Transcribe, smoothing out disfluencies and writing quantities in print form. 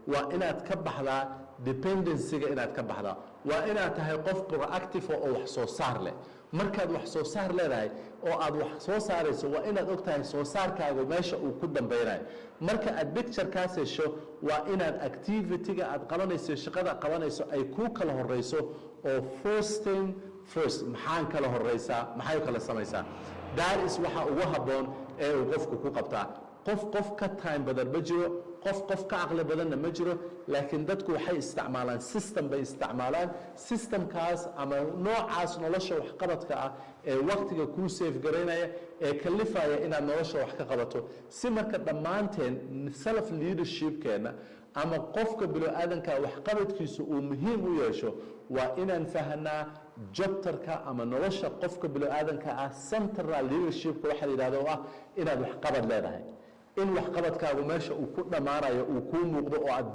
Waa inaad ka baxdaa dependency-ga, inaad ka baxdaa. Waa inaad tahay qof proactive oo wax soo saar leh. Markaad wax soo saar leedahay oo aad wax soo saarayso, waa inaad og tahay soo saarkaagu meesha uu ku dambeynayo. Marka aad picture-kaas hesho, waa inaad activity-ga aad qabanayso, shaqada qabanayso ay kuu kala horeyso oo first thing first. Maxaan kala horeysaa? Maxay kala samaysaa? That is waxa ugu habboon ee uu qofku ku qabtaa. Qof qof ka time badan ma jiro, qof qof ka caqli badanna ma jiro, laakiin dadku waxay isticmaalaan system bay isticmaalaan. System-kaas ama noocaas nolosha waxqabadka ah ee waktiga kuu save garaynaya ee kalifaya inaad nolosha wax ka qabato. Si marka dhammaanteen self leadership-keenna ama qofka bilo-aadanka waxqabadkiisu uu muhiim u yeesho, waa inaan fahanaa chapter-ka ama nolosha qofka bilo-aadanka ah, central leadership-ka waxaa la yidhahdo, oo ah inaad waxqabad leedahay, in waxqabadkaagu meesha uu ku dhammaanayo uu kuu muuqdo oo aad